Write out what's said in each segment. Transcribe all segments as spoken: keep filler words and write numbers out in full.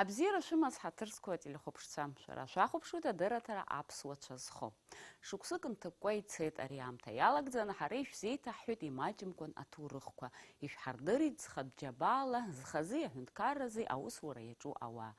Абзиара шәымаз, ҳаҭыр зқәу ателехәаԥшцәа, шәара шәахәаԥшуеит адырраҭара аԥсуа цәа зхо. Шықәсык нҭакәкәа ицеит ари аамҭа иалагӡаны, ҳара ишәзеиҭаҳҳәеит имаҷымкәан аҭоурыхқәа, ишәҳардырит зхатә џьабаала, зхази аҳәынҭқаррази аусура иаҿу ауаа.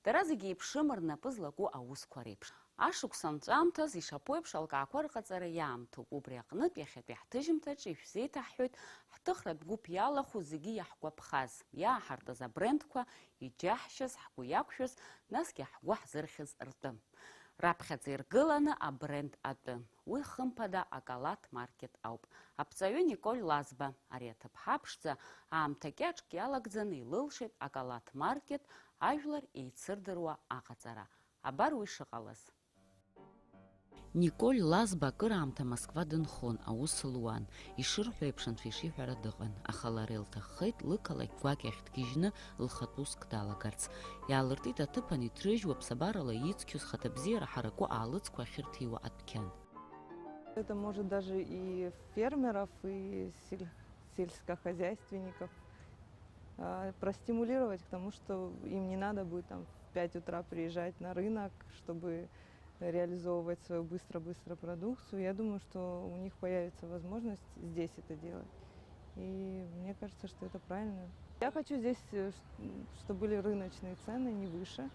Дара зегьы еиԥшым рнапы злаку аусқәа реиԥш. Ашықәс анҵәамҭаз ишаԥу еиԥш алкаақәа рҟаҵара иаамҭоуп. Убри аҟнытә, иахьатәи ҳҭыжьымҭаҿы ишәзеиҭаҳҳәоит ҳҭыхратә гәыԥ иалахәу зегьы иаҳгәаԥхаз, иааҳартыз абрендқәа, иџьаҳшьаз, ҳгәы иақәшәаз, насгьы ҳгәы ҳзырхьыз ртәы. Раԥхьаӡа иргыланы абренд атәы. Уи, хымԥада, акалаҭ маркет ауп. Аԥҵаҩы Николь Лазба, ари аҭыԥҳа ԥшӡа, аамҭа кьаҿк иалагӡаны илылшеит акалаҭ маркет, ажәлар еицырдыруа аҟаҵара. Абар уи шыҟалаз. Николь Лазба акыраамҭа Москва дынхон, аус луан. Ишырҳәо еиԥш, анцәа ишиҳәара дыҟан, аха лара илҭаххеит лықалақь гәакьахь дгьежьны лхатә уск далагарц. Иаалыртит аҭыԥан иҭрыжьуа, ԥсабарала ицқьоз, хаҭабзиара ҳараку аалыҵқәа ахьырҭиуа адәқьан. Это может даже и фермеров, и сель-, сельскохозяйственников, а, простимулировать к тому, что им не надо будет там в пять утра приезжать на рынок, чтобы реализовывать свою быстро-быстро продукцию. Я думаю, что у них появится возможность здесь это делать. И мне кажется, что это правильно. Я хочу здесь, э, ш-, м, чтобы были рыночные цены, не выше.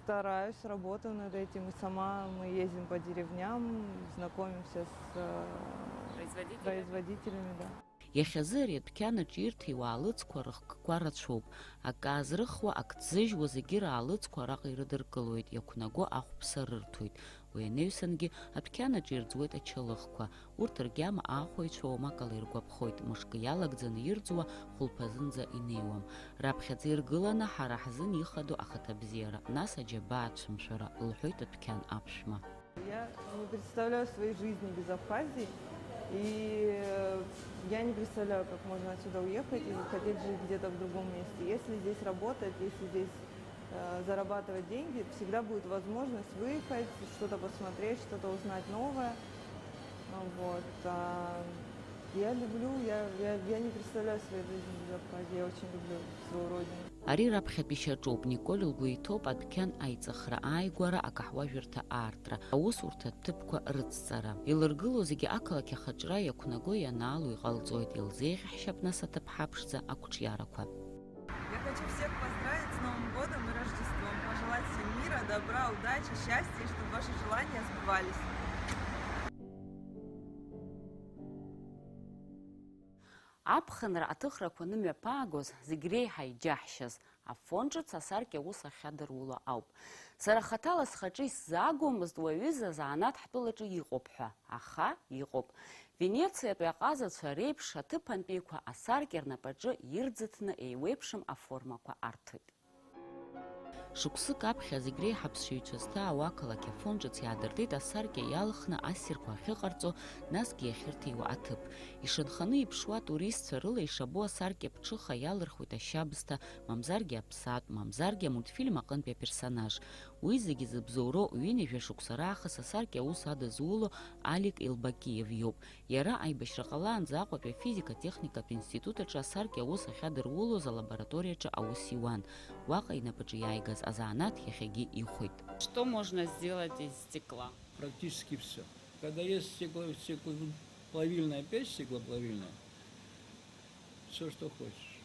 Стараюсь, работаю над этим. И сама мы ездим по деревням, знакомимся с, э, Производителями. Производителями, да. Иахьазы ари адәқьанаҿ ирҭиуа аалыҵқәа рыхкқәа рацәоуп. Акы аазрыхуа, ак ҭзыжьуа зегьы раалыҵқәа араҟа ирыдыркылоит, иақәнаго ахәԥса рырҭоит. Уи анаҩсангьы адәқьанаҿ ирӡуеит ачалыхқәа. Урҭ ргьама аахәаҩцәа уамак ала иргәаԥхоит, мышкы иалагӡаны ирӡуа хәылԥазынӡа инеиуам. Раԥхьаӡа иргыланы ҳара ҳзын ихадоу ахаҭабзиара, нас аџьабаа ацәымшәара, лҳәоит адәқьан аԥшәма. Я не представляю своей жизни без Абхазии, и, э, я не представляю, как можно отсюда уехать и захотеть жить где-то в другом месте. Если здесь работать, если здесь, э, зарабатывать деньги, всегда будет возможность выехать, что-то посмотреть, что-то узнать новое. Вот. А я люблю, я, я, я не представляю своей жизни без Абхазии, я очень люблю свою родину. Ари раԥхьатәи шьаҿоуп. Николь лгәы иҭоуп адәқьан аиҵыхра, ааигәара, акаҳуажәырҭа аартра, аусурҭа ҭыԥқәа рыцҵара. Илыргыло зегьы ақалақь ахаҿра иақәнаго ианаало иҟалҵоит, илзеиӷьаҳшьап нас аҭыԥҳа ԥшӡа ақәҿиарақәа. Я хочу всех поздравить с Новым годом и Рождеством, пожелать всем мира, добра, удачи, счастья, и чтобы ваши желания сбывались. Аԥхынра аҭыхрақәа анымҩаԥаагоз, зегь реиҳа иџьаҳшьаз, Афон ҿыц асаркьа ус ахьадыруло ауп. Сара хаҭала схаҿы исзаагомызт уаҩы зазанааҭ ҳтәылаҿы иҟоуп ҳәа, аха иҟоуп. Венециатәи аҟазацәа реиԥш, аҭыԥантәиқәа асаркьа рнапаҿы ирӡыҭны еиуеиԥшым аформақәа арҭоит. Шықәсык аԥхьа зегь реиҳа аԥсшьаҩцәа зҭаау ақалақь Афон ҿыц иаадыртит асаркьа иалхны ассирқәа ахьыҟарҵо, насгьы иахьырҭиуа аҭыԥ. Ишанханы иԥшуа атуристцәа рыла ишабо асаркьа ԥҽыха иалырхуеит ашьабсҭа, мамзаргьы аԥсаатә, мамзаргьы амультфильм аҟынтәи аперсонаж. Уи зегьы зыбзоуроу ҩынҩажәа шықәса раахыс асаркьа аус адызуло Алик Илбакиев иоуп. Иара аибашьра ҟалаанӡа Аҟәатәи афизика-техникатә институт аҿы асаркьа аус ахьадырулоз алабораториаҿы аус иуан. Уаҟа инапаҿы иааигаз азанааҭ иахьагьы ихәеит. Что можно сделать из стекла? Практически всё. Когда есть стекло-, стеклоплавильная печь, стеклоплавильная, всё, что хочешь.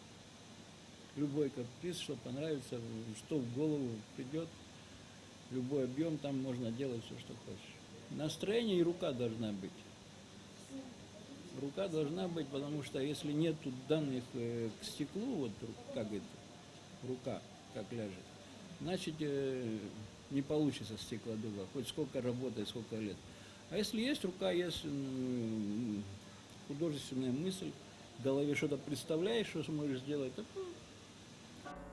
Любой каприз, что понравится, что в голову придёт, любой объём, там можно делать всё, что хочешь. Настроение и рука должна быть. Рука должна быть, потому что если нету данных, э, к стеклу, вот ру-, как это, рука как ляжет, значит, э, не получится стеклодува, хоть сколько работай, сколько лет. А если есть рука, есть, м, художественная мысль, в голове что-то представляешь, что сможешь сделать, так, ну.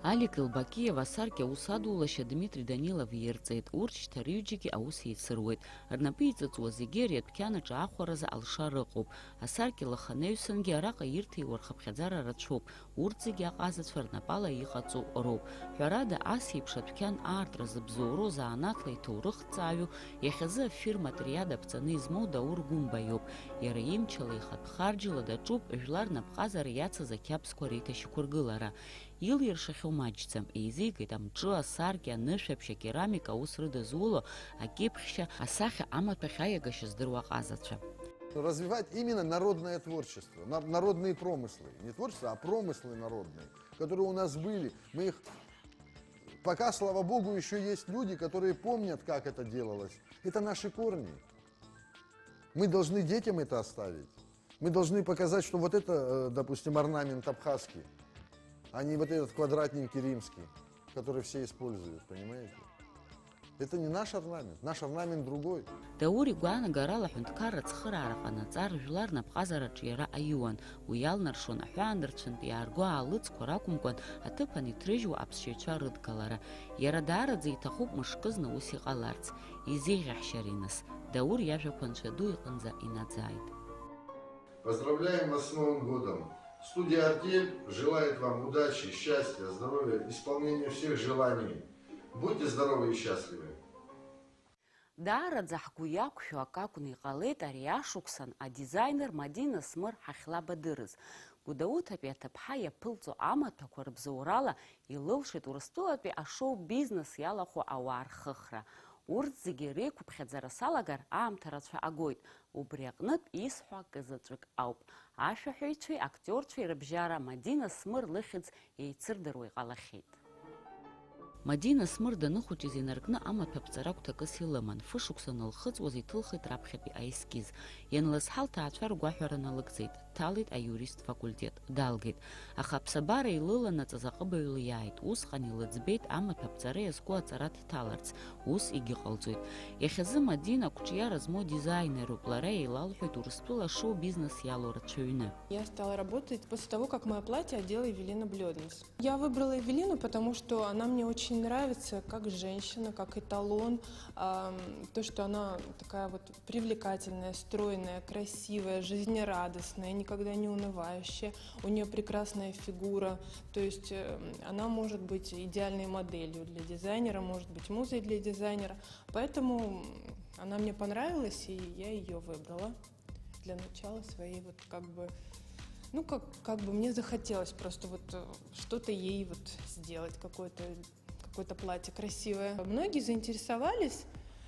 Алик Илбакиев асаркьа аус адулашьа Дмитри Данилов ирҵеит, урҭ шьҭа рҩыџьагьы аус еицыруеит. Рнапы иҵыҵуа зегьы ари адәқьанаҿы ахәаразы алшара ыҟоуп. Асаркьа лыханаҩсангьы араҟа ирҭиуа рхыԥхьаӡара рацәоуп. Урҭ зегьы аҟазацәа рнапала иҟаҵоу роуп. Ҳәарада, ас еиԥш адәқьан аартра зыбзоуроу заанаҭла иҭоурыхҭҵааҩу, иахьазы афирма Триада ԥҵаны измоу Даур Гәымба иоуп. Иара имчала ихатә харџьла даҿуп жәлар напҟазара иацыз ақьабзқәа реиҭашьақәыргылара. Илиршахьоу маҷӡам, еизигеит амҿы, асаркьа, анышәаԥшь, акерамика аус рыдызуло, акьыԥхьшьа, асахьа амаҭәахь аиагашьа здыруа аҟазацәа. Развивать именно народное творчество, на-, народные промыслы. Не творчество, а промыслы народные, которые у нас были. Мы их, пока, слава богу, еще есть люди, которые помнят, как это делалось. Это наши корни. Мы должны детям это оставить. Мы должны показать, что вот это, э, допустим, орнамент абхазский, а не вот этот квадратненький римский, который все используют, понимаете? Это не наш орнамент, наш орнамент другой. Даур игәаанагарала аҳәынҭқарра ацхыраара ҟанаҵар, жәлар напҟазараҿы иара аиуан, уи иалнаршон аҳәаанырцәынтә иаарго аалыҵқәа ракәымкәан, аҭыԥан иҭрыжьуа аԥсшьаҩцәа рыдгалара. Иара даараӡа иҭахуп мышкызны ус иҟаларц. Изеиӷьаҳшьариныс, Даур иажәақәа Анцәа ду иҟынӡа инаӡааит. Поздравляем вас с Новым годом! Студия «Артель» желает вам удачи, счастья, здоровья, исполнения всех желаний. Будьте здоровы и счастливы! Даараӡа ҳгәы иақәшәо акы акәны иҟалеит ари ашықәсан адизайнер Мадина Смыр ҳахьлабадырыз. Гәдоуҭатәи аҭыԥҳа иаԥылҵо амаҭәақәа рыбзоурала илылшеит Урыстәылатәи ашоу-бизнес иалахәу ауаа рхыхра. Урҭ зегьы реиқәыԥхьаӡара салагар аамҭа рацәа агоит. Убри аҟнытә исҳәо акы заҵәык ауп. Ашәаҳәаҩцәеи актиорцәеи рыбжьара Мадина Смыр лыхьӡ еицырдыруа иҟалахьеит. Мадина Смыр даныхәыҷыз инаркны амаҭәа ԥҵара гәҭакыс илыман, фышықәса анылхыҵуаз иҭылхит раԥхьатәи аескиз. Ианлызҳа лҭаацәа ргәаҳәара налыгӡеит, дҭалеит аиуристтә факультет, далгеит. Аха аԥсабара илыланаҵаз аҟыбаҩ лиааит, усҟан илыӡбеит амаҭәа ԥҵара иазку аҵара дҭаларц, ус егьыҟалҵоит. Иахьазы Мадина қәҿиара змоу дизайнеруп, лара еилалҳәоит Урыстәыла шоу-бизнес иалоу рацәаҩны. Я стала работать после того, как моё платье одела Эвелина Блёднес. Я выбрала Эвелину, потому что она мне очень нравится как женщина, как эталон. Ам, то, что она такая вот привлекательная, стройная, красивая, жизнерадостная, никогда не унывающая. У неё прекрасная фигура. То есть, э, она может быть идеальной моделью для дизайнера, может быть музой для дизайнера. Поэтому, м, она мне понравилась, и я её выбрала для начала своей вот как бы, ну, как, как бы мне захотелось просто вот, э, что-то ей вот сделать, какое-то, какое-то платье красивое. Многие заинтересовались,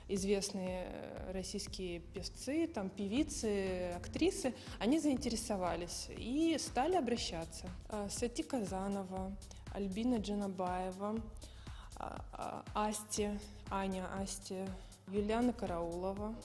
известные, э, российские певцы, там, певицы, актрисы, они заинтересовались и стали обращаться. Э, Сати Казанова, Альбина Джанабаева, а, а, Асти, Аня Асти, Юлиана Караулова,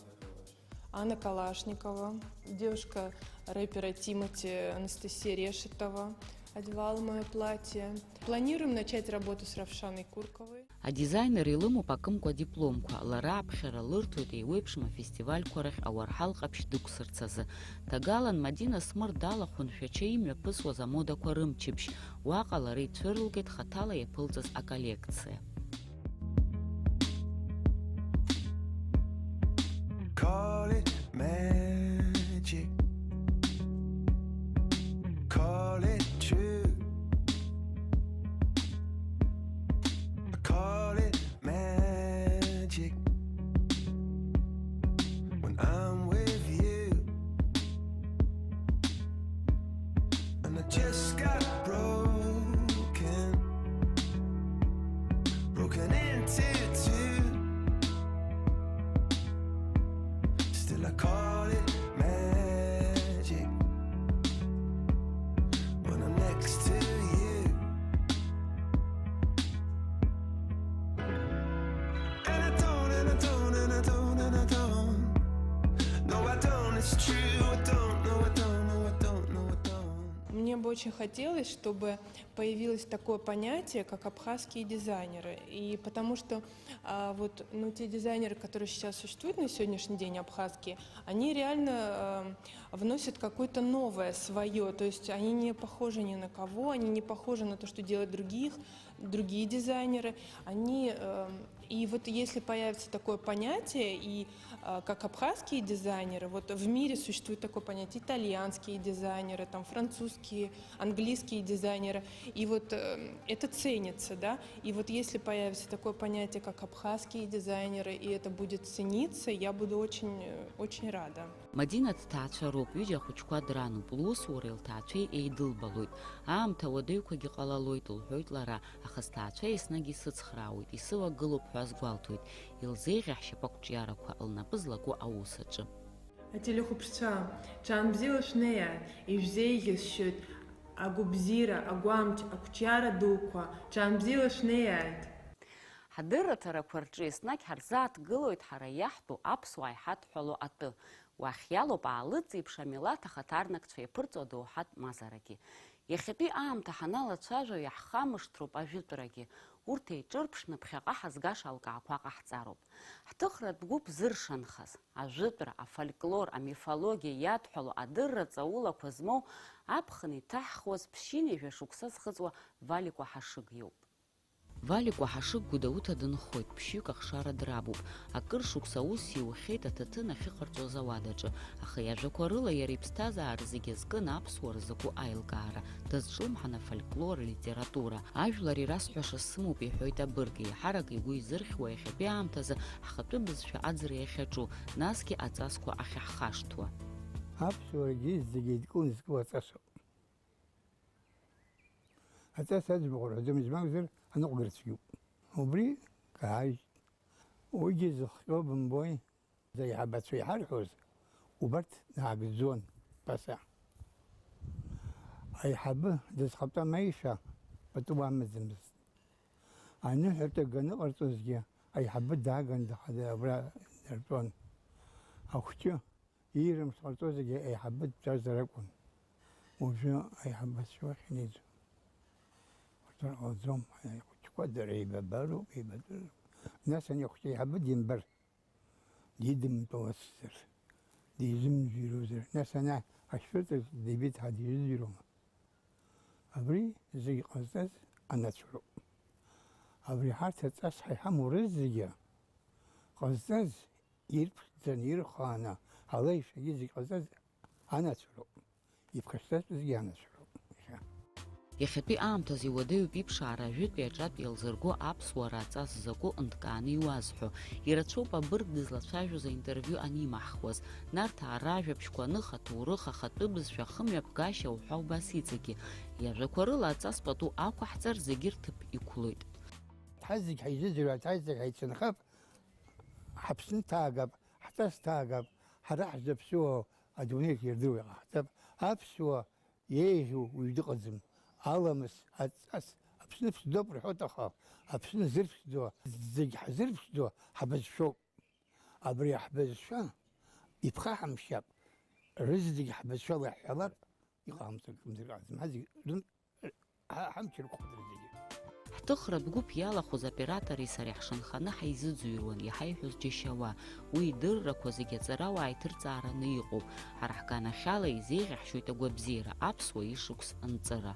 Анна Калашникова, девушка рэпера Тимати, Анастасия Решетова одевала моё платье. Планируем начать работу с Равшаной Курковой. Адизайнер илымоуп акымкәа дипломқәа, лара аԥхьара лырҭоит еиуеиԥшым афестивальқәа рахь ауарҳал ҟаԥшь дықәсырц азы. Ҭагалан Мадина Смыр далахәын Шәача имҩаԥысуаз амодақәа рымчыбжь, уаҟа лара ицәырылгеит хаҭала иаԥылҵаз аколлекциа. Call it magic. Call it true. I call it magic. When I'm with you. And I just got broken, broken into two. Still I call it magic when I'm next to you. And I don't, and I don't, and I don't, and I don't. No, I don't, it's true. I don't, no, I don't, no, I don't, no, I don't. Мне бы очень хотелось, чтобы появилось такое понятие, как абхазские дизайнеры. И потому что, а, вот, ну, те дизайнеры, которые сейчас существуют на сегодняшний день, абхазские, они реально, э, вносят какое-то новое своё. То есть они не похожи ни на кого, они не похожи на то, что делают других, другие дизайнеры. Они, э, и вот если появится такое понятие, и, э, как абхазские дизайнеры, вот в мире существует такое понятие итальянские дизайнеры, там, французские, английские дизайнеры. И вот э, это ценится, да. И вот если появится такое понятие, как абхазские дизайнеры, и это будет цениться, я буду очень, э, очень рада. Мадина дҭаацәароуп, ҩыџьа ахәыҷқәа дрануп, лусуреи лҭаацәеи еидылбалоит. Аамҭа уадаҩқәагьы ҟалалоит, лҳәоит лара, аха сҭаацәа еснагь исыцхраауеит, исывагылоуп ҳәа азгәалҭоит, илзеиӷьаҳшьап ақәҿиарақәа лнапы злаку аус аҿы. Ателехәаԥшцәа, ҽаанбзиала шәнеиааит, ишәзеиӷьасшьоит агәабзиара, агәамч, ақәҿиара дуқәа, ҽаанбзиала шәнеиааит! Ҳдырраҭарақәа рҿы еснагь ҳарзааҭгылоит ҳара иаҳтәу аԥсуаа иҳадҳәало атәы. Уахь иалоуп аалыҵ еиԥш амилаҭ ахаҭарнакцәа иаԥырҵо адоуҳатә мазарагьы. Иахьатәи аамҭа ҳаналацәажәо иаҳхамышҭроуп ажәытәрагьы. Урҭ еиҿырԥшны ԥхьаҟа ҳазгаша алкаақәа ҟаҳҵароуп. Ҳҭыхратә гәыԥ зыршанхаз, ажәытәра, афольклор, амифологиа иадҳәало адырра ҵаулақәа змоу аԥхын иҭаҳхуаз ԥшьынҩажәа шықәса зхыҵуа Валикәа Ҳашыг иоуп. Валикәа Ҳашыг Гәдоуҭа дынхоит, ԥшьҩык ахшара драбуп. Акыр шықәса аус иухьеит аҭаҭын ахьыҟарҵоз ауадаҿы, аха иажәақәа рыла иара иԥсҭазаара зегьы азкын аԥсуара закәу аилкаара, дазҿлымҳан афольклор, алитература. Ажәлар ирасҳәаша сымоуп, иҳәоит абырг, еиҳарак игәы изырхьуа иахьатәи аамҭазы ҳхатәы бызшәа аӡра иахьаҿу, насгьы аҵасқәа ахьаҳхашҭуа. Аԥсуарагьы зегьы еидкыланы изку аҵасоуп. Аҵас аӡбахә рҳәаӡом, измамзар, аныҟәгара цәгьоуп. Убри каҳажьт. Уигьы зыхҟьо бымбои, аиҳабацәа иҳарҳәоз, убарҭ даагӡон, ԥаса. Аиҳабы дызхатәам аишәа пату амаӡамызт. Аныҳәатәы ганыҟарҵозгьы, аиҳабы дааган дахада абра дартәон. Ахәҷы Иирымш ҟарҵо зегьы аиҳабы дтәазар акәын. Уажәы аиҳабацәа уахь инеиӡом. Урҭ ҟалаӡом, ахәыҷқәа дара еибабароуп, еибадыруп. Нас ани ахәыҷы аиҳабы димбар, дидымтәалацзар, дизымӡырҩуазар, нас ана ашәырҵаҿ дибеит ҳәа дизыӡырҩуама? Абри зегь ҟазҵаз анацәароуп. Абри ҳарҭ аҵас ҳа иҳамоу рызегьы ҟазҵаз ирԥхӡаны, ирхааны, алеишәагьы зегь ҟазҵаз анацәароуп. Иԥхасҭатәызгьы анацәароуп. Иахьа. Иахьатәи аамҭазы иуадаҩуп иԥшаара ажәытәи аҿатәи иалзырго аԥсуара аҵас закәу нҭкааны иуазҳәо. Ирацәоуп абырг дызлацәажәоз аинтервиу анимаҳхуаз. Нарҭаа ражәабжьқәа, аныха аҭоурых, ахатәы бызшәа, ахымҩаԥгашьа уҳәа убас иҵегьы. Иажәақәа рыла аҵас пату ақәаҳҵар зегьы рҭыԥ иқәлоит. Ҳазегь ҳаизыӡырҩуеит, ҳазегь ҳаицынхап, ҳаԥсны ҭаагап, ҳҵас ҭаагап, ҳара ҳзаԥсыуоу адунеи ирдыруа иҟаҳҵап. Аԥсуа иеиӷьу уаҩ дыҟаӡам. Аламыс, аҵас, Аԥсны ԥшӡоуп рҳәоит, аха Аԥсны зырԥшӡо, зегь ҳзырԥшӡо ҳабызшәоуп. Абри ҳбызшәа иԥхаҳамшьап, рызегь ҳбызшәала иаҳҳәалар, иҟаҳамҵар акәымзар ҟаҳҵом. Ҳазегь рын-, ҳа-, ҳамч рықәхоит рызегьы. Ҳҭыхратә гәыԥ иалахәыз оператори сареи ҳшанханы ҳаизыӡырҩуан, иҳаиҳәоз џьашьауа. Уи идыррақәа зегьы аҵарауаа иҭырҵаараны иҟоуп. Ҳара ҳганахьала изеиӷьаҳшьоит агәабзиара, аԥсуа ишықәс анҵыра.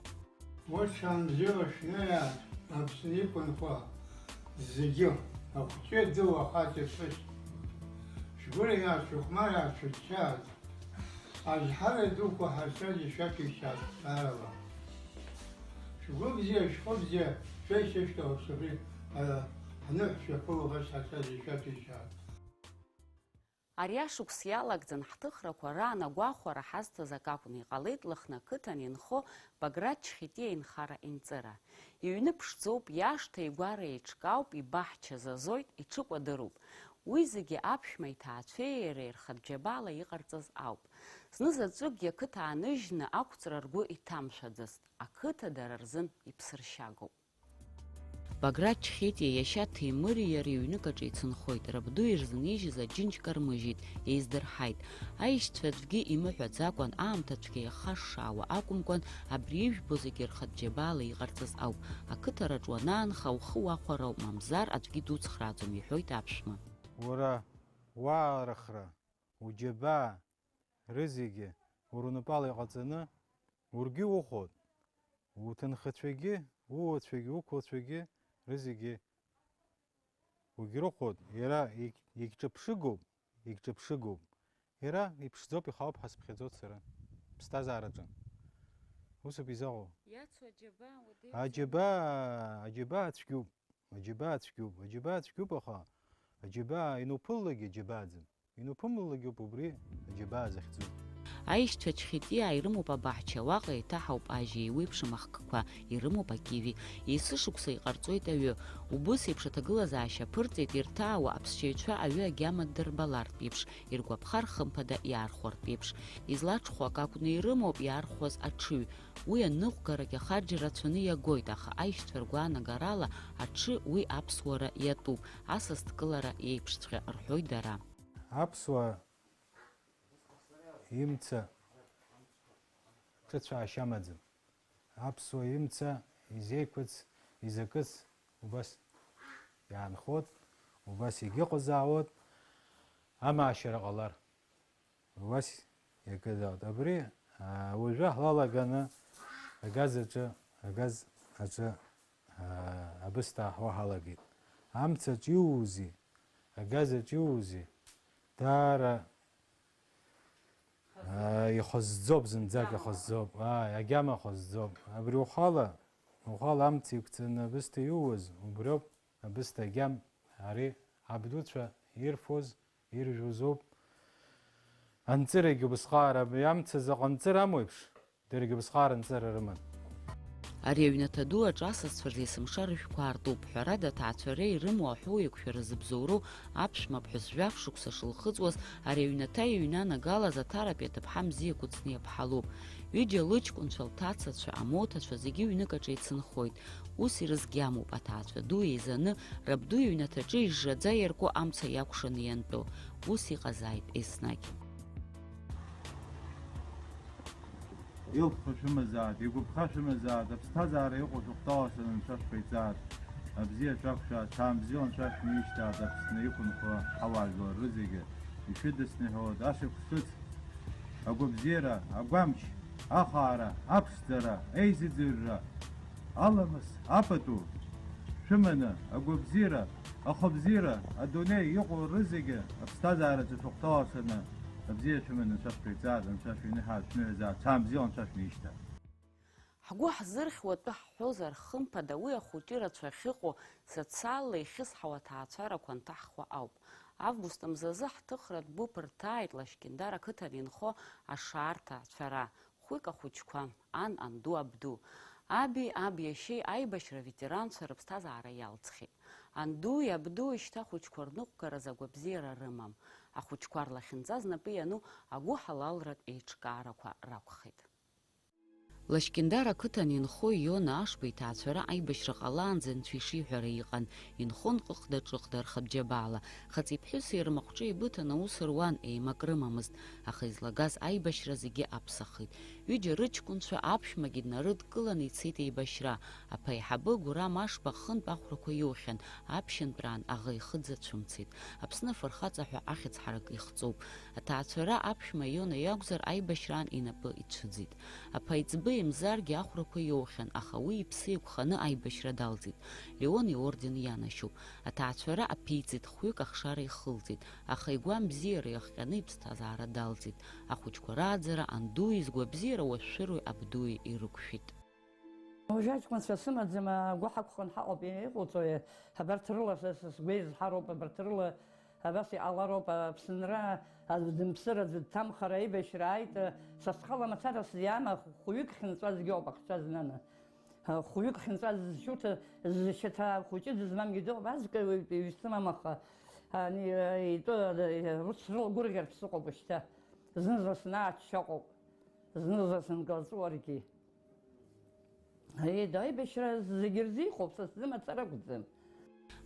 Ус анбзиала шәнеиааит, Аԥсны иқәынхо зегьы, ахәҷы, адау, ахаҵа, ԥҳәыс. Шәгәырӷьааит, шәыхәмарааит, шәыччааит. Азҳара дуқәа ҳарцәажәа шәаҭәеишьааит ԥсаарала. Шәгәы бзиа, шәхы бзиа, шәеишьышьҭалоуп абри, а, ҳныҳәа шәаԥыло убас ҳарцәажәа шәаҭәеишьааит. Ари ашықәс иалагӡан ҳҭыхрақәа раан агәахәара ҳазҭаз акы акәны иҟалеит Лыхны ақыҭан инхо Баграт Чхетиа инхара инҵыра. Иҩны ԥшӡоуп, иашҭа игәара еиҿкаауп, ибаҳча зазоит, иҽыкәадыруп. Уи зегьы аԥшәма иҭаацәеи иареи рхатә џьабаала иҟарҵаз ауп. Знызаҵәыкгьы ақыҭа ааныжьны ақәҵра ргәы иҭамшәаӡацт, ақыҭа дара рзын иԥсыршьагоуп. Баграт Чхетиа иашьа Ҭемыри иареи ҩнык аҿы еицынхоит, рабду ирзынижьыз аџьынџь кармыжьит, еиздырҳаит. Аишьцәа аӡәгьы имыҳәаӡакәан, аамҭа цәгьа иахашшаауа акәымкәан, абри ижәбо зегьы рхатә џьабаала иҟарҵаз ауп. Ақыҭараҿ уанаанха, ухы уахәар ауп, мамзар аӡәгьы дуцхрааӡом, иҳәоит аԥшәма. Уара уаарыхра, уџьабаа, рызегьы уара унапала иҟаҵаны, ургьы ухәот, уҭынхацәагьы, ууацәагьы, уқәлацәагьы рызегьы уагьрыхәот, иара егь-, егьҿаԥшыгоуп, егьҿаԥшыгоуп. Иара иԥшӡоуп, ихаауп ҳәа сыԥхьаӡоит сара, ԥсҭазаараҿы. Усоуп изаҟоу. Иацу аџьабаа уадаҩӡам. Аџьабаа, аџьабаа цәгьоуп. Аџьабаа цәгьоуп. Аџьабаа цәгьоуп, аха аџьабаа иануԥыллакгьы аџьабааӡам. Иануԥымллакгьы ауп убри аџьабаа захьӡу. Аишьцәа Чхитиаа ирымоуп абаҳча, уаҟа еиҭаҳауп ажьи, еиуеиԥшым ахкқәа, ирымоуп акиви. Есышықәса иҟарҵоит аҩы. Убыс еиԥш аҭагылазаашьа аԥырҵеит ирҭаауа аԥсшьаҩцәа аҩы агьама ддырбалартә еиԥш, иргәаԥхар хымԥада иаархәартә еиԥш. Излаҽхәо акы акәны ирымоуп иаархәаз аҽыҩ. Уи аныҟәгарагь ахарџь рацәаны иагоит, аха аишьцәа ргәаанагарала аҽы уи аԥсуара иатәуп, асасдкылара иеиԥшҵәҟьа, рҳәоит дара. Аԥсуаа имца ҿыцәаашьа амаӡам. Аԥсуа имца изеиқәыц, изакыц убас иаанхоит, убас егьыҟазаауеит, амаашьара ҟалар. Убас иагозаауеит. Абри, аа, уажәы ҳлалаганы агаз аҿы, агаз аҿы, аа, абысҭа ааҳуа ҳалагеит. Амца аҿы иуузеи, агаз аҿы иуузеи, даара, аа, ихазӡоуп, зынӡак ихазӡоуп. Ааи, агьама хазӡоуп. Абри ухала, ухала амца иқәҵаны абысҭа иууаз, убриоуп абысҭа агьам, ари абдуцәа ирфоз, иржәуазоуп. Анҵырагьы убысҟаара, абри амца заҟа нҵыр амоу еиԥш, даргьы убысҟаара нҵыра рыман. Ари аҩнаҭа ду аҿы асасцәа рзы есымша рыжәқәа аартуп. Ҳәарада, аҭаацәара ирымоу аҳәоу еиқәшәара зыбзоуроу аԥшәма ԥҳәыс жәаф шықәса шылхыҵуаз, ари аҩнаҭа иҩнанагалаз Аҭаратәи аҭыԥҳа мзиа Кәыҵниа ԥҳа лоуп. Ҩыџьа лыҷкәынцәа, лҭацацәа, амоҭацәа зегьы ҩнык аҿы еицынхоит. Ус ирызгьамоуп, аҭаацәа ду еизаны, рабду иҩнаҭаҿы ижжаӡа иарку амца иакәшаны иантәо. Ус иҟазааит еснагь. Илԥха шәымазааит, игәаԥха шәымазааит, аԥсҭазаара иҟоу шәыхәҭалацәа Анцәа шәҟаиҵааит, абзиа шәақәшәааит, ҭаамбзиала Анцәа шәмишьҭааит, Аԥсны иқәынхо ҳауаажәлар рызегьы ишәыдысныҳәалоит ашықәс ҿыц, агәабзиара, агәамч, ахаара, аԥшӡара, еизыӡырҩра, аламыс, апату шәыманы, агәабзиара, ахәабзиара, адунеи иҟоу рызегьы аԥсҭазаараҿы шәыхәҭалацәаны абзиа шәыманы Анцәа шәҟаиҵааит, Анцәа шәиныҳәааит, шәныҳәазааит, ҭаамбзиала Анцәа шәнеишьҭааит. Ҳгәы ҳзырхьуа атәы ҳҳәозар, хымԥада, уи ахәыҷы рацәа ахьыҟоу социалла ихьысҳауа аҭаацәарақәа анҭаҳхуа ауп. Август мзазы ҳҭыхратә гәыԥ рҭааит Лашькьындар ақыҭан инхо ашаарҭа ацәара, хәҩык ахәыҷқәа, ан, анду, абду. Аби, аб иашьеи аибашьра аветеранцәа рыԥсҭазаара иалҵхьеит. Андуи абдуи шьҭа ахәыҷқәа рныҟәгаразы агәабзиара рымам. Ахәыҷқәа рлахьынҵа знапы иану агәыҳалалратә еиҿкаарақәа ракәхеит. Лашькьындар ақыҭан инхо Иона Ашба иҭаацәара аибашьра ҟалаанӡа анцәа ишиҳәара иҟан, инхон ҟыхда-ҿыхда рхабџьабаала. Хаҵеи ԥҳәыси рмахәҿа еибыҭан аус руан, еимак рымамызт, аха излагаз аибашьра зегьы аԥсахит. Ҩыџьа рыҷкәынцәа аԥшәмагьы днарыдкыланы ицеит еибашьра. Аԥеиҳабы Гурам Ашба ахынтә ахәрақәа иоухьан, аԥшьынтәраан аӷа ихы дзацәымцеит. Аԥсны афырхаҵа ҳәа ахьӡ ҳарак ихҵоуп. Аҭаацәара аԥшәма Иона иакәзар, аибашьраан инапы ицәыӡит. Аԥаиҵбы Емзаргьы ахәрақәа иоухьан, аха уи иԥсы еиқәханы аибашьра далҵит. Леон иорден ианашьоуп. Аҭаацәара аԥиҵеит, хәҩык ахшара ихылҵеит, аха игәам бзиара иахҟьаны иԥсҭазаара далҵит. Ахәыҷқәа рааӡара андуи згәабзиара уашәшәыруеи абдуи ирықәшәеит. Уажәы аҷкәынцәа сымаӡам, агәы ҳақәханы ҳаҟоуп, иҟауҵои, абарҭ рыла са, са сгәы еизҳароуп, абарҭ рыла абас иҟалароуп, Аԥсынра аӡә дымԥсыр, аӡә дҭамхар, аибашьра ааит, са схала мацара сзиама, хәҩык хьынҵәа згьоуп ахцәа знаны. Хәҩык хьынҵәа зшьуҭа, зшьаҭа хәыҷы дызмамгьы дыҟоуп, азкаҩ ҩсымам, аха ани, итәы, ус срылагәырӷьартә сыҟоуп шьҭа. Зны-зны снаачча ыҟоуп, зны-зны сынкылҵәуаргьы. Аиеи, аибашьра зегьы рзы иҟоуп, са сзы мацара акәӡам.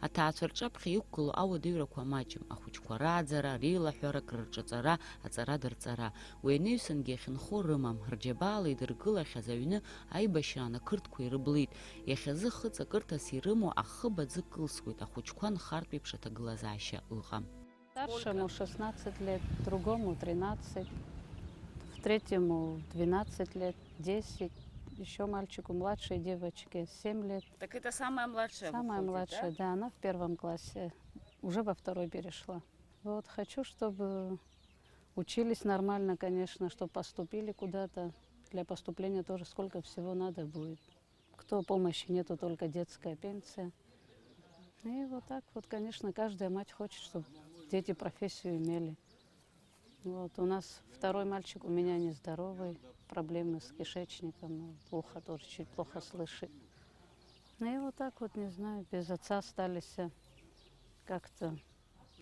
Аҭаацәа рҿаԥхьа иқәгылоу ауадаҩрақәа маҷым, ахәыҷқәа рааӡара, реилаҳәара, акрырҿаҵара, аҵара-дырҵара. Уи анаҩсангьы иахьынхо рымам, рџьабаала идыргылахьаз аҩны аибашьраан ақырҭқәа ирыблит. Иахьазы хыҵакырҭас ирымоу ахыб аӡы кылсуеит, ахәыҷқәа нхартә еиԥш аҭагылазаашьа ыҟам. Старшему шестнадцать лет, другому тринадцать, в третьему двенадцать лет, десять, ещё мальчику младшей девочке семь лет. Так это самая младшая. Самая выходит, младшая, да? Да, она в первом классе, уже во второй перешла. Вот, хочу, чтобы учились нормально, конечно, чтобы поступили куда-то. Для поступления тоже сколько всего надо будет. Кто помощи нету, только детская пенсия. И вот так вот, конечно, каждая мать хочет, чтобы дети профессию имели. Вот, у нас второй мальчик у меня нездоровый, проблемы с кишечником, ну, ухо тоже чуть плохо слышит. Ну и вот так вот, не знаю, без отца остались, э, как-то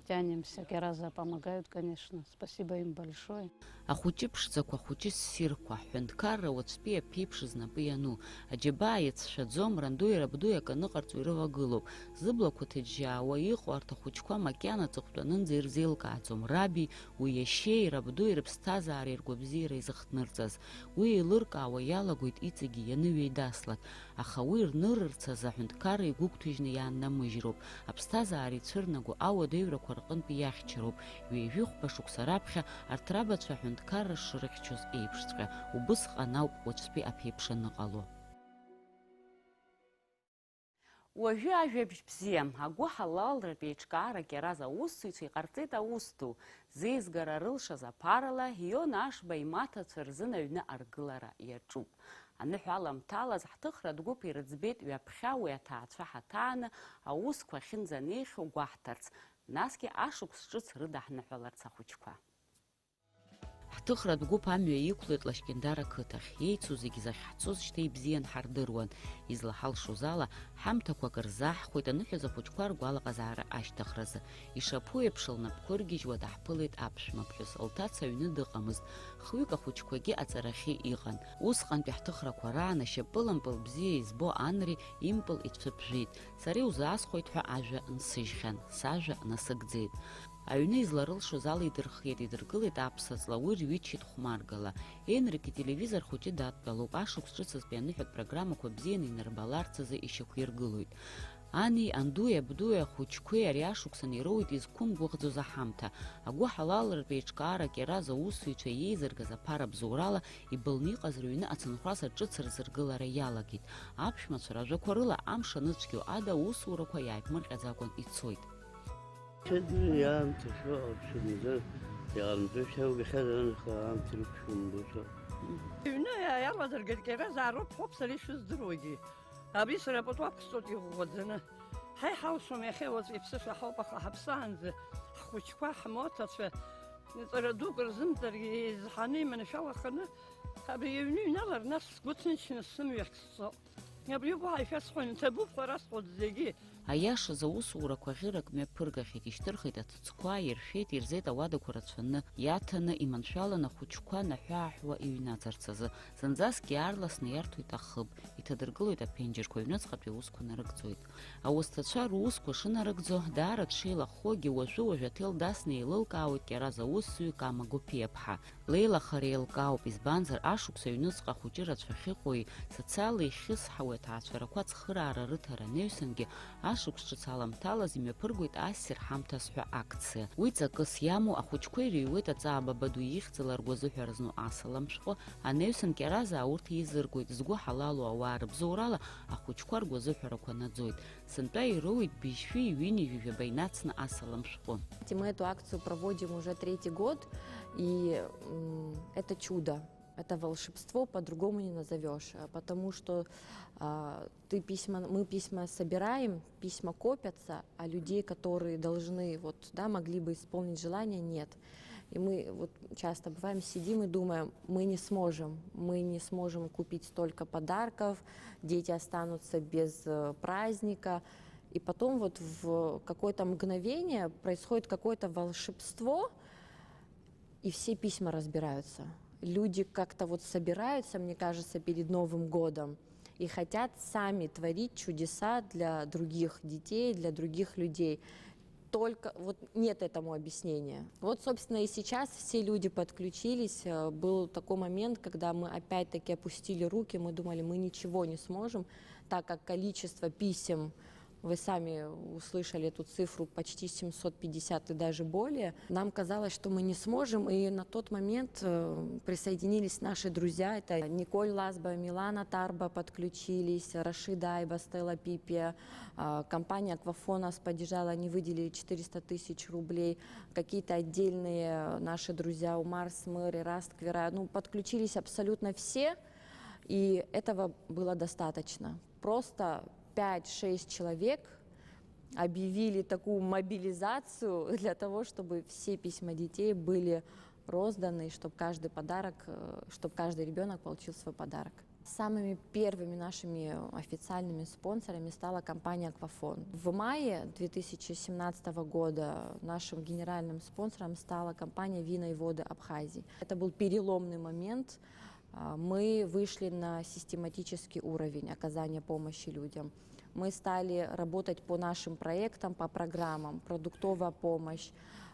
тянемся. Киараза помогают, конечно, спасибо им большое. Ахәыҷы ԥшӡақәа, ахәыҷы ссирқәа, ҳҳәынҭқарра уаҵәтәи аԥеиԥш знапы иану, аџьабаа иацәшәаӡом, рандуи рабдуи акы аныҟарҵо ирывагылоуп. Зыблақәа ҭыџьџьаауа иҟоу арҭ ахәыҷқәа макьана аҵыхәтәанынӡа ирзеилкааӡом раби, уи иашьеи, рабдуи рыԥсҭазаара иргәабзиара изыхҭнырҵаз. Уи еилыркаауа иалагоит иҵегьы ианыҩеидаслак, аха уи рнырырц азы аҳәынҭқарра игәыгәҭажьны иааннамыжьроуп, аԥсҭазаара ицәырнаго ауадаҩрақәа рҟынтә иахьчароуп, ҩажәи хәба шықәса раԥхьа арҭ рабацәа аҳәынҭқарра шрыхьчоз еиԥшҵәҟьа, убысҟан ауп уаҵәтәи аԥеиԥш аныҟало. Уажәы ажәабжь бзиа, агәыҳалалратә еиҿкаара Кьараз аусзуҩцәа иҟарҵеит аус ду, зеизгара рылшаз аԥарала, Иона Ашба имаҭацәа рзын аҩны аргылара иаҿуп. Аныҳәа аламҭалаз ҳҭыхратә гәыԥ ирыӡбеит ҩаԥхьа уи аҭаацәа ҳаҭааны аусқәа ахьынӡанеихьоу гәаҳҭарц, насгьы ашықәс ҿыц рыдаҳныҳәаларц ахәыҷқәа. Ҳҭыхратә гәыԥ амҩа иқәлеит Лашькьындар ақыҭахь. Еицу зегьы захьҳцоз шьҭа ибзиан ҳардыруан. Излаҳалшоз ала, ҳамҭақәак рзаҳхәеит аныҳәаз ахәыҷқәа ргәалаҟазаара ашьҭыхразы. Ишаԥу еиԥш лнапқәа ыргьежьуа дааҳԥылеит аԥшәмаԥҳәыс. Лҭаца аҩны дыҟамызт. Хҩык ахәыҷқәагьы аҵарахьы иҟан. Усҟантәи ҳҭыхрақәа раан ашьапылампыл бзиа избо Анри импыл ицәыԥжәеит. Сара иузаасхәоит ҳәа ажәа нсыжьхьан, сажәа насыгӡеит. Аҩны изларылшоз ала идырхиеит, идыргылеит аԥса ҵла, уи рҩычеит хәмаргала. Енрик ителевизор хәыҷы дадтәалоуп, ашықәс ҿыцызтәи аныҳәатә программақәа бзианы инарбаларц азы ишьақәиргылоит. Ани, андуи, абдуи, ахәыҷқәеи ари ашықәсан ироуит изқәымгәыӷӡоз аҳамҭа. Агәыҳалалратә еиҿкаара Кьараз аусзуҩцәа иеизыргаз аԥара бзоурала ибылны иҟаз рыҩны ацынхәрас аҿыц рзыргылара иалагеит. Аԥшәмацәа ражәақәа рыла амш аныцәгьоу ада аусурақәа иааиԥмырҟьаӡакәан ицоит. Ҽаӡәы иаамҭа шәоуп, шәымзар, иҟарымҵо шәеилгахьазар, аныха аамҭа рықәшәымбо шәоуп. Иҩны иаладыргеит, Кьараз аароуп ҳәоуп сара ишыздыруагьы. Абри сара пату ақәсҵоит иӷәӷәаӡаны. Ҳаи ҳалшом иахьа уаҵәы иԥсышәа ҳауп, аха ҳаԥсаанӡа ҳхәыҷқәа, ҳмоҭацәа, ҵара дук рзымҵаргьы еизҳаны иманшәалаханы, абри аҩны иҩналар, нас сгәы ҭынчны сымҩахь сцо. Абри уаҳа ишәасҳәон, иҭабуп ҳәа расҳәоит зегьы. Аиашаз, аусурақәа ӷьырак мҩаԥыргахьеит, ишьҭырхит аҭыӡқәа, иршәеит, ирзеит ауадақәа рацәаны, иаҭаны, иманшәалан ахәыҷқәа наҳәы-ааҳәуа иҩнаӡарц азы. Зынӡаскгьы аарласны иарҭоит ахыб, иҭадыргылоит аԥенџьырқәа, аҩныҵҟатәи аусқәа нарыгӡоит. Ауасҭацәа русқәа шынарыгӡо, даара дшеилаххогьы, уажәы-уажәы аҭел дасны еилылкаауеит Кьараз аусзуҩ Кама Гәыԥиаԥҳа. Леилахара еилкаауп, избанзар, ашықәс аҩныҵҟа ахәыҷы рацәа ахьыҟоуи, социалла ихьысҳауеи аҭаацәарақәа ацхыраара рыҭара анаҩсангьы, ашықәс ҿыц аламҭалаз имҩаԥыргоит Ассир ҳамҭас ҳәа акциа. Уи ҵакыс иамоу, ахәыҷқәа ирыҩуеит аҵаа баба ду ихьӡала ргәазыҳәара зну асалам шәҟәы, анаҩсан Кьаразаа урҭ еизыргоит, згәы ҳалалу ауаа рыбзоурала ахәыҷқәа ргәазыҳәарақәа наӡоит. Сынтәа ироуит быжьшәи ҩынҩажәи жәаба инацны асалам шәҟәы. Мы эту акцию проводим уже третий год, и, м, это чудо, это волшебство, по-другому не назовёшь, а, потому что, а, ты письма, мы письма собираем, письма копятся, а людей, которые должны, вот, да, могли бы исполнить желание, нет. И мы вот часто бываем, сидим и думаем, мы не сможем, мы не сможем купить столько подарков, дети останутся без, э, праздника. И потом вот в какое-то мгновение происходит какое-то волшебство, и все письма разбираются. Люди как-то вот собираются, мне кажется, перед Новым годом и хотят сами творить чудеса для других детей, для других людей. Только вот нет этому объяснения. Вот, собственно, и сейчас все люди подключились. Э, был такой момент, когда мы опять-таки опустили руки, мы думали, мы ничего не сможем, так как количество писем, Вы сами услышали эту цифру, почти семьсот пятьдесят и даже более. Нам казалось, что мы не сможем, и на тот момент э, присоединились наши друзья. Это Николь Лазба, Милана Тарба подключились, Рашида Айба, Стелла Пипия. А, компания «Аквафон» нас поддержала, они выделили четыреста тысяч рублей. Какие-то отдельные наши друзья, Умар Смыр, Ираст Квира, ну, подключились абсолютно все, и этого было достаточно. Просто пять-шесть человек объявили такую мобилизацию для того, чтобы все письма детей были розданы, чтобы каждый подарок, чтобы каждый ребенок получил свой подарок. Самыми первыми нашими официальными спонсорами стала компания «Аквафон». В мае две тысячи семнадцатого года нашим генеральным спонсором стала компания «Вина и воды Абхазии». Это был переломный момент. А, мы вышли на систематический уровень оказания помощи людям. Мы стали работать по нашим проектам, по программам: продуктовая помощь,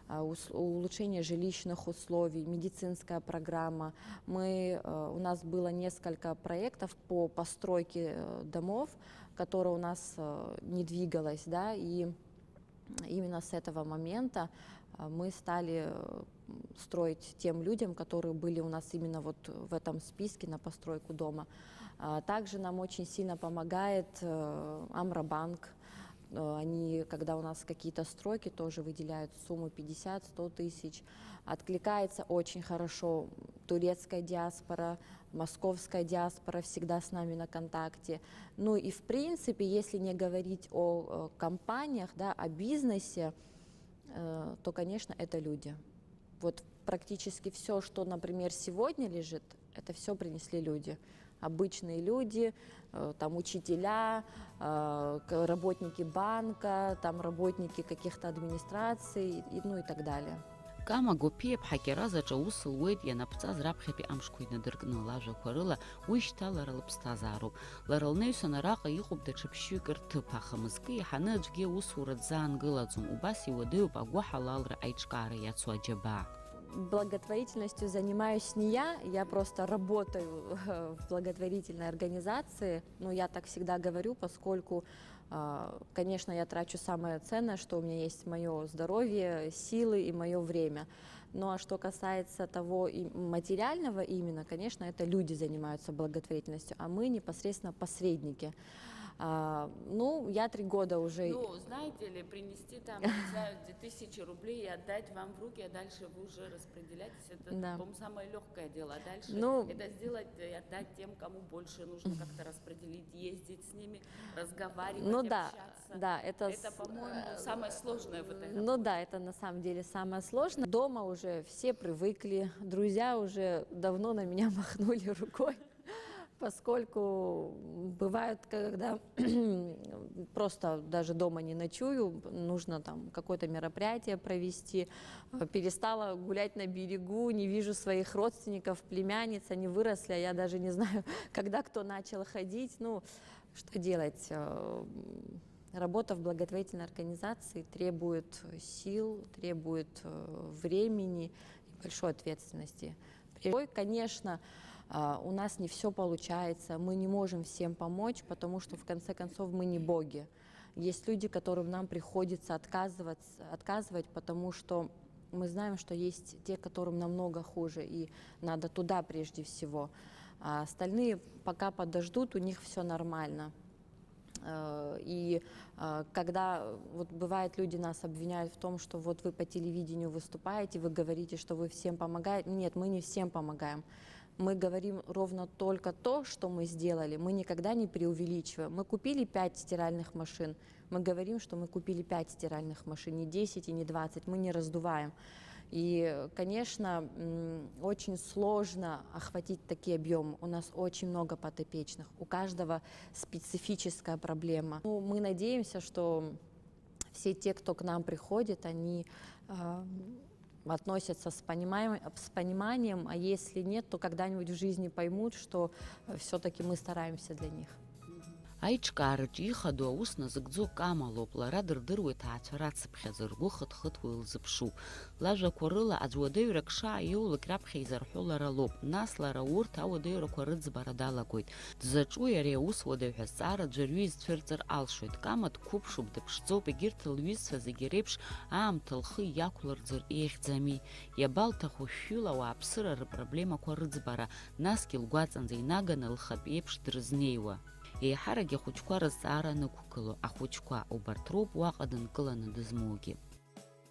а, ус-, улучшение жилищных условий, медицинская программа. Мы, э, у нас было несколько проектов по постройке э, домов, которое у нас э, не двигалось, да, и именно с этого момента э, мы стали э, строить тем людям, которые были у нас именно вот в этом списке на постройку дома. А также нам очень сильно помогает э, Амрабанк. Э, они, когда у нас какие-то стройки, тоже выделяют сумму пятьдесят, сто тысяч. Откликается очень хорошо турецкая диаспора, московская диаспора всегда с нами на контакте. Ну и в принципе, если не говорить о э, компаниях, да, о бизнесе, э, то, конечно, это люди. Вот практически все, что, например, сегодня лежит, это все принесли люди. Обычные люди, э, там учителя, э, к- работники банка, там работники каких-то администраций, и, ну и так далее. Кама Гопиа-ԥҳа Кьаразаҿ аус луеит ианаԥҵаз раԥхьатәи амшқәа инадыркны, лажәақәа рыла, уи шьҭа лара лыԥсҭазаароуп. Лара лнаҩсан араҟа иҟоуп даҽа ԥшьҩык рҭыԥ, аха мызкы еиҳаны аӡәгьы аусура дзаангылаӡом, убас иуадаҩуп агәыҳалалра аиҿкаара иацу аџьабаа. Благотворительностью занимаюсь не я, я просто работаю в благотворительной организации. Ну, я так всегда говорю, поскольку, а, конечно, я трачу самое ценное, что у меня есть, мое здоровье, силы и мое время. Ну, а что касается того и материального именно, конечно, это люди занимаются благотворительностью, а мы непосредственно посредники. А, ну, я три года уже Ну, знаете ли, принести там, не знаю, две тысячи рублей и отдать вам в руки, а дальше вы уже распределяетесь. Это, Да. по-моему, самое легкое дело. А дальше Ну, это сделать и отдать тем, кому больше нужно как-то распределить, ездить с ними, разговаривать, Ну да, общаться. да, это Это, с- по-моему, самое сложное в этой Ну работе. да, это на самом деле самое сложное. Дома уже все привыкли, друзья уже давно на меня махнули рукой, поскольку бывают, когда просто даже дома не ночую, нужно там какое-то мероприятие провести. Э, перестала гулять на берегу, не вижу своих родственников, племянниц, они выросли, а я даже не знаю, когда кто начал ходить. Ну, что делать? Э, м, Работа в благотворительной организации требует сил, требует э, времени и большой ответственности. Прежде всего, конечно, а, у нас не все получается, мы не можем всем помочь, потому что в конце концов мы не боги. Есть люди, которым нам приходится отказываться, отказывать, потому что мы знаем, что есть те, которым намного хуже, и надо туда прежде всего. А остальные пока подождут, у них все нормально. Э, И э, когда вот бывает, люди нас обвиняют в том, что вот вы по телевидению выступаете, вы говорите, что вы всем помогаете. Нет, мы не всем помогаем. Мы говорим ровно только то, что мы сделали. Мы никогда не преувеличиваем. Мы купили пять стиральных машин. Мы говорим, что мы купили пять стиральных машин, не десять и не двадцать. Мы не раздуваем. И, конечно, м, очень сложно охватить такие объемы. У нас очень много подопечных. У каждого специфическая проблема. Ну, мы надеемся, что все те, кто к нам приходит, они э, относятся с пониманием, с пониманием, а если нет, то когда-нибудь в жизни поймут, что все-таки мы стараемся для них. Аиҿкаараҿы ихадоу аус назыгӡо Кама лоуп, лара дырдыруеит ҭаацәара ацыԥхьаӡа, ргәы хыҭ-хыҭуа илзыԥшуп. Лажәақәа рыла, аӡә уадаҩрак шааиоулак раԥхьа изарҳәо лара лоуп, нас лара урҭ ауадаҩрақәа рыӡбара далагоит. Дзаҿуи ари аус уадаҩ ҳәа азҵаара ӡәырҩы изцәырҵыр алшоит. Кама дқәыԥшуп, дыԥшӡоуп, егьырҭ лҩызцәа зегьы реиԥш аамҭа лхы иақәлырӡыр ихьӡами? Иабалҭаху шәҩыла ауааԥсыра рыпроблемақәа рыӡбара, насгьы лгәаҵанӡа инаганы лхатә иеиԥш дрызнеиуа? Еиҳарак ахәыҷқәа рызҵаара анықәгыло, ахәыҷқәа, убарҭ роуп уаҟа дынкыланы дызмоугьы.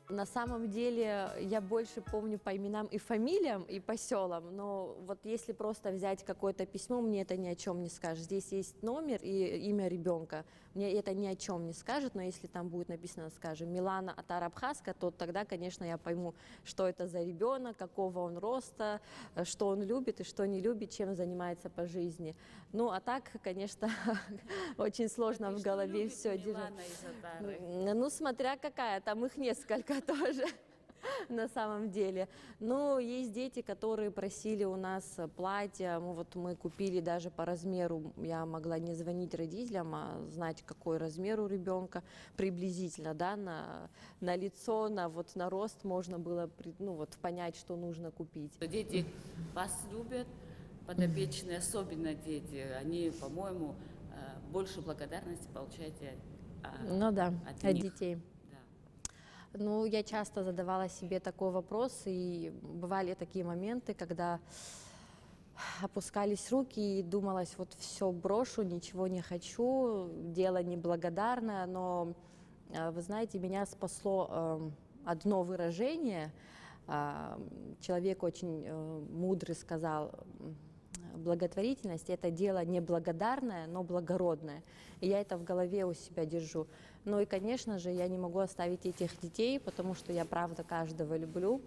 На самом деле, я больше помню по именам и фамилиям, и по сёлам, но вот если просто взять какое-то письмо, мне это ни о чём не скажет. Здесь есть номер и имя ребёнка. Мне это ни о чём не скажет, но если там будет написано, скажем, Милана Атар Абхазка, то тогда, конечно, я пойму, что это за ребёнок, какого он роста, э, что он любит и что не любит, чем занимается по жизни. Ну, а так, конечно, очень сложно в голове всё держать. М, ну, смотря какая, там их несколько тоже. На самом деле. Ну, есть дети, которые просили у нас, э, платья. Мы вот, мы купили даже по размеру. Я могла не звонить родителям, а знать, какой размер у ребёнка приблизительно, да, на, на лицо, на, вот, на рост можно было при-, ну, вот, понять, что нужно купить. Дети вас любят, подопечные, особенно дети, они, по-моему, э, больше благодарности получаете, а, Ну да, от от них. Детей. Да. Ну, я часто задавала себе такой вопрос, и бывали такие моменты, когда опускались руки, и думалось: «Вот всё, брошу, ничего не хочу, дело неблагодарное». Но, э, вы знаете, меня спасло, эм, одно выражение. А, м, человек очень, э, мудрый сказал, м, благотворительность — это дело неблагодарное, но благородное. И я это в голове у себя держу. Ну и, конечно же, я не могу оставить этих детей, потому что я, правда, каждого люблю.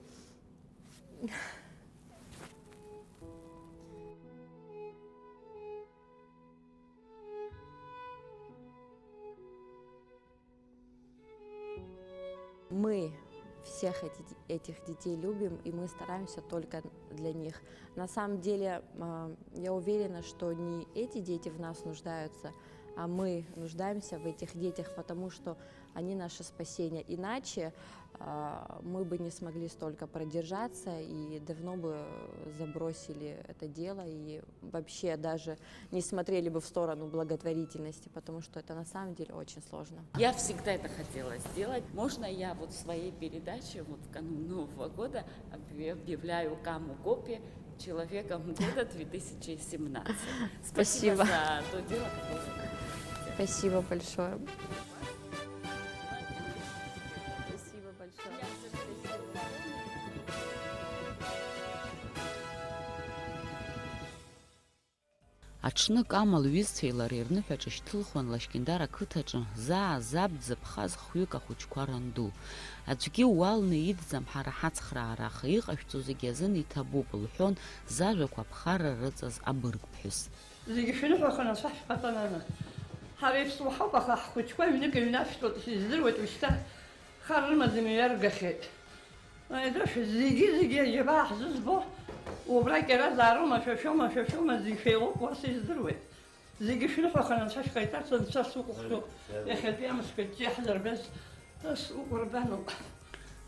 Мы всех эти де-, этих детей любим, и мы стараемся только для них. На самом деле, а, я уверена, что не эти дети в нас нуждаются, а мы нуждаемся в этих детях, потому что они наше спасение. Иначе, а, мы бы не смогли столько продержаться и давно бы забросили это дело и вообще даже не смотрели бы в сторону благотворительности, потому что это на самом деле очень сложно. Я всегда это хотела сделать. Можно я вот в своей передаче вот в канун Нового года объ-, объявляю Каму Гопи человеком года две тысячи семнадцать? Спасибо. Спасибо за то дело, которое вы делаете. Спасибо большое. Спасибо большое. Аҽны Кама лҩызцәеи лареи рныҳәаҿа шьҭылхуан Лашькьындар ақыҭаҿы заа заб дзыԥхаз хҩык ахәыҷқәа ранду. Аӡәгьы уалны идӡам ҳара ҳацхраара, аха иҟашәҵо зегьы азын иҭабуп, лҳәон зажәақәа аԥхарра рыҵаз абыргԥҳәыс. Зегьы шәныҳәаханы анцәа шәҟаҵа, нана. Ҳара иԥсуа ҳауп, аха ҳхәыҷқәа ҩнык иҩнашәҵоит, сыздыруеит, ушьҭа хар рымаӡам, иҩаргахьеит. Аида, шәа зегьы, зегьы аџьабаа ҳзызбо, убра кьаразаароума, шәа шәоума, шәа шәоума, зегь шәеилоуп, уа сыздыруеит. Зегьы шәныҳәаханы анцәа шәҟаиҵарц, анцәа сукәыхшоуп. Иахьатәи амш кыдҵа иаҳзырбаз, ас уҟәырбануп.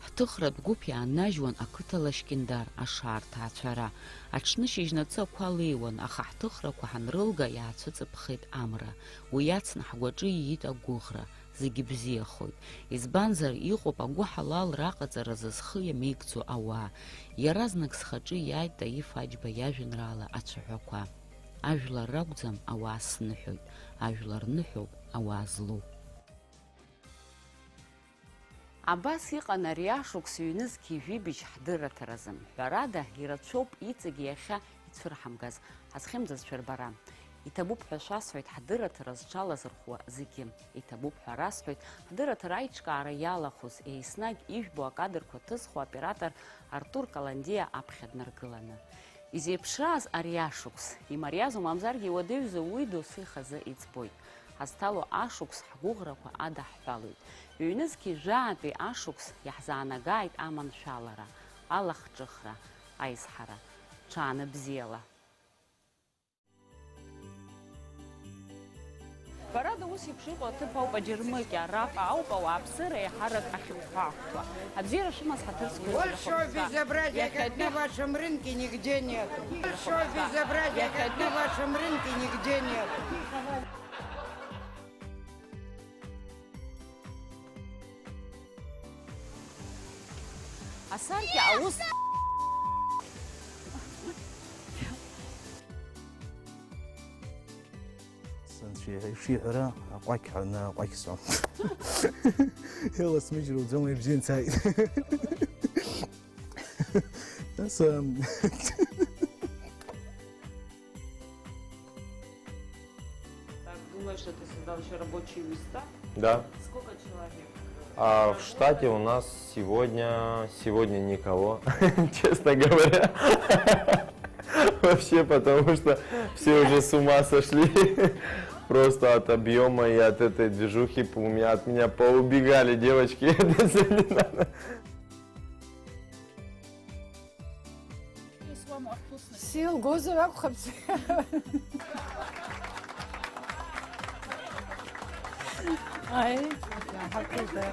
Ҳҭыхратә гәыԥ иааннажьуан ақыҭа Лашькьындар, ашаарҭа ацәара. Аҽнышьыжьнацы ақәа леиуан, аха ҳҭыхрақәа ҳанрылга, иаацәыҵыԥхеит амра. Уи ацны ҳгәаҿы иит агәыӷра. Зегьы бзиахоит. Избанзар, иҟоуп агәыҳалалра аҟаҵаразы зхы иамеигӡо ауаа. Иаразнак схаҿы иааит Таиф Аџьба иажәеинраала ацәаҳәақәа. Ажәлар ракәӡам ауаа сныҳәоит, ажәлар ныҳәоуп ауаа злоу. Абас иҟан ари ашықәс ҩнызқьи жәибжь ҳдырраҭаразы. Ҳәарада, ирацәоуп иҵегь иахьа ицәырҳамгаз, ҳазхьымӡаз шәырбара. Иҭабуп ҳәа шәасҳәоит ҳдырраҭара зҽалазырхәуа зегьы. Иҭабуп ҳәа расҳәоит ҳдырраҭара аиҿкаара иалахәыз, еснагь ижәбо акадрқәа ҭызхуа оператор Артур Каландиа аԥхьа днаргыланы. Изеиԥшрааз ари ашықәс! Имариазу мамзаргьы иуадаҩзу уи доусы ихазы иӡбоит. Ҳазҭало ашықәс ҳгәыӷрақәа адаҳҳәалоит. Ҩнызқьи жәаатәи ашықәс иаҳзаанагааит аманшәалара, алахҿыхра, аизҳара. Ҽааны бзиала! Ҳәарада, ус еиԥш иҟоу аҭыԥ ауп аџьармыкьа, араҟа ауп ауааԥсыра еиҳарак ахьыхәхәа. Абзиара шәымаз ҳаҭыр зқәыз. Большего безобразия, как на вашем рынке, нигде нету. Большого безобразия, как на вашем рынке, нигде нету. Асаркьа аус. Анцәа ишиҳәара, аҟәақь ҳәа, аҟәақь сҳәон. Иласмыжьыр уӡом, ибжьы нцааит. Нас, ам, Так, думаешь, это создал ещё рабочие места? Да. Сколько человек? А в штате у нас сегодня, сегодня никого, честно говоря. Вообще, потому что все уже с ума сошли. Просто от объема и от этой движухи у меня, от меня поубегали девочки. Это всё не надо. Силгозар акәхап. Аи, ҳақәылда.